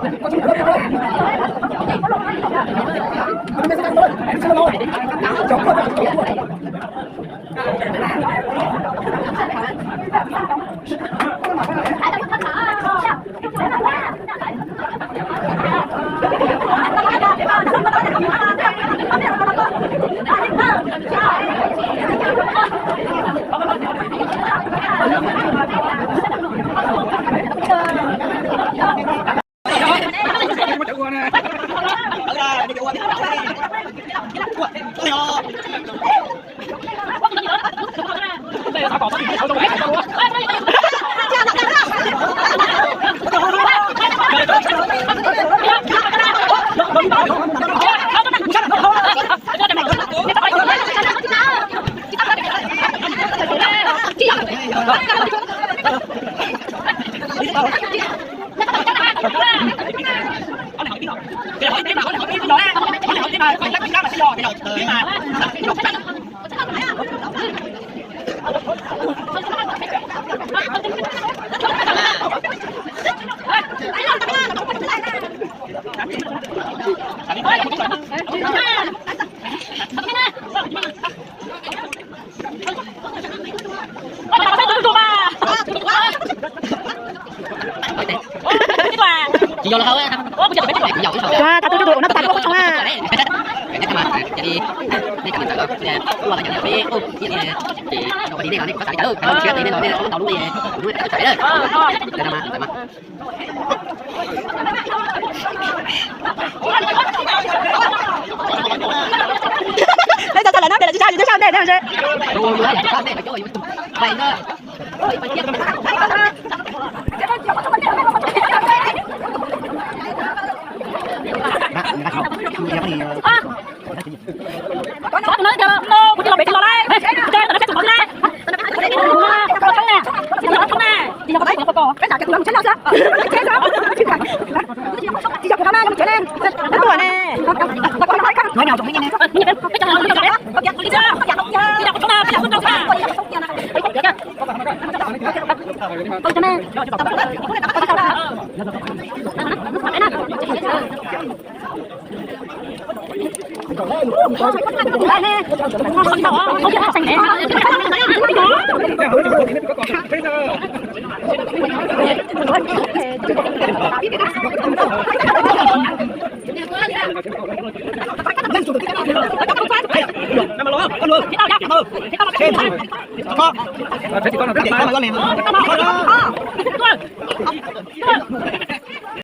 Tsis yog los hau, kuv yaum ib tug. Tag tus tus tus ua no tag tus ua qhov tshoob na. Peb tau tag lawm na, peb lawv tsis tshaj, tsis tshaj ntej na.